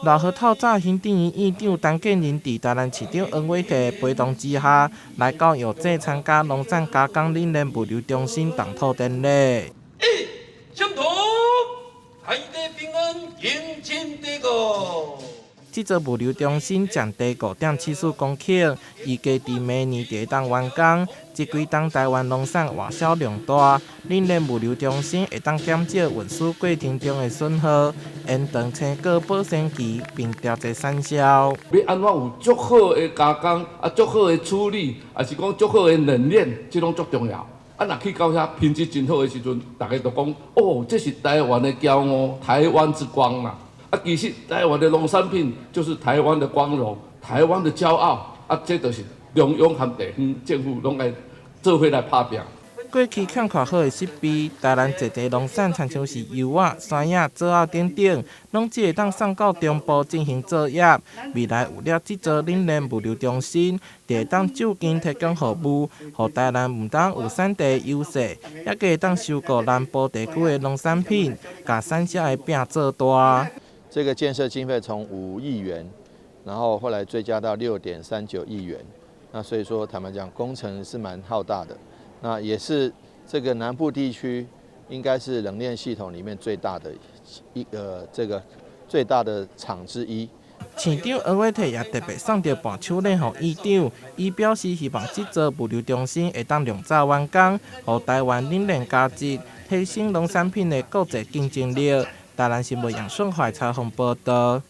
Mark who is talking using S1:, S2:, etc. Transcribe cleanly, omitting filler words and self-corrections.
S1: 饒河透早行政院院長陳建仁佇台南市長黃偉哲陪同之下，來到藥劑參加農產加工冷鏈物流中心動土典禮。
S2: 相同，海地平安，迎親地個。
S1: 這座物流中心佔地5.74公頃，預計佇明年就會當完工。這幾冬台灣農產外銷量大，冷鏈物流中心會當減少運輸過程中的損耗，延長青果保鮮期，並調節產銷。
S3: 欲按怎有足好的加工，啊，足好的處理，抑是講足好的冷鏈，這攏足重要。啊，若去到遐品質真好的時陣，逐家就講，哦，這是台灣的驕傲，台灣之光啦。啊，其實台灣的農產品就是台灣的光榮，台灣的驕傲。啊，這就是中央和地方政府攏愛做伙來拍拚。
S1: 過去欠缺好的設備，台南濟濟農產，親像是柚仔、山葉、棗仔等等，攏只會當送到中部進行作業。未來有了這座冷鏈物流中心，就會當就近提供服務，予台南毋但有產地優勢，猶閣會當收購南部地區的農產品，共產銷的餅做大。
S4: 這個建設經費從5億元，然後後來追加到6.39億元，那所以說坦白講，工程是蠻浩大的。那也是這個南部地區應該是冷鏈系統裡面最大的一個這個最大的廠之一。
S1: 市長黃偉哲也特別送著伴手禮予院長，伊表示希望這座物流中心會當量早完工，予台灣冷鏈加值，提升農產品的國際競爭力。台南新聞楊順懷採訪報道。